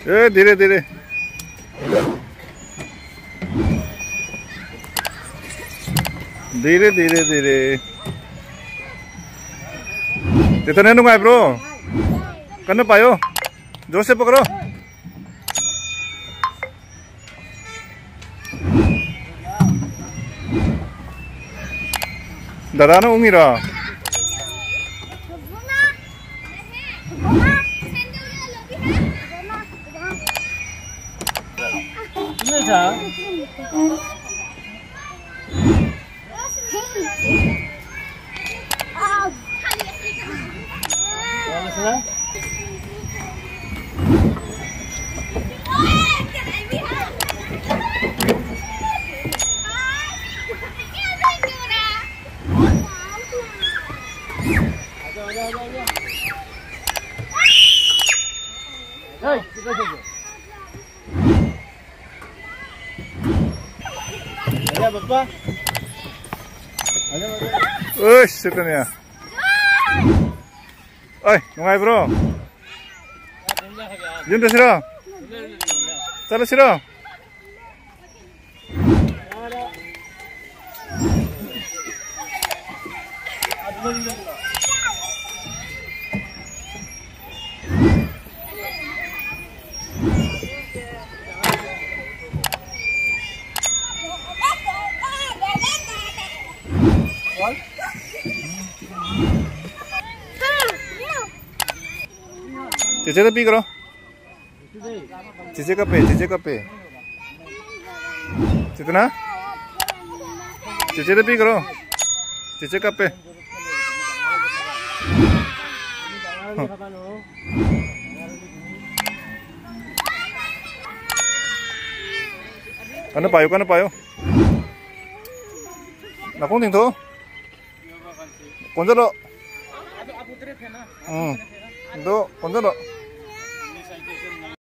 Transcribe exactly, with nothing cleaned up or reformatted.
ए, धीरे, धीरे। धीरे, धीरे, धीरे। चेतन, ꯅꯨꯡꯉꯥꯏꯕ꯭ꯔꯣ? ꯀꯟꯅ ꯄꯥꯏꯌꯣ꯫ जोर से पकड़ो। ꯗꯗꯥꯅ ꯎꯪꯉꯤꯔꯣ? ꯑꯁ, ꯁꯤꯠꯇꯅꯦ꯫ ꯑꯩ, ꯅꯨꯡꯉꯥꯏꯕ꯭ꯔꯣ? ꯌꯨꯝ ꯆꯠꯁꯤꯔꯣ? ꯆꯠꯂꯁꯤꯔꯣ? ꯆꯦꯆꯦꯗ ꯄꯤꯈ꯭ꯔꯣ꯫ ꯆꯦꯆꯦ ꯀꯞꯄꯦ, ꯆꯦꯆꯦ ꯀꯞꯄꯦ꯫ ꯆꯦꯇꯅꯥ? ꯆꯦꯆꯦꯗ ꯄꯤꯈ꯭ꯔꯣ꯫ ꯆꯦꯆꯦ ꯀꯞꯄꯦ꯫ ꯀꯟꯅ ꯄꯥꯏꯌꯨ, ꯀꯟꯅ ꯄꯥꯏꯌꯨ꯫ ꯅꯥꯀꯣꯡ ꯇꯦꯡꯊꯣꯛꯑꯣ꯫ ꯀꯣꯟꯁꯤꯜꯂꯣ꯫ ꯎꯝ꯫ ꯑꯗꯣ ꯀꯣꯟꯁꯤꯜꯂꯣ꯫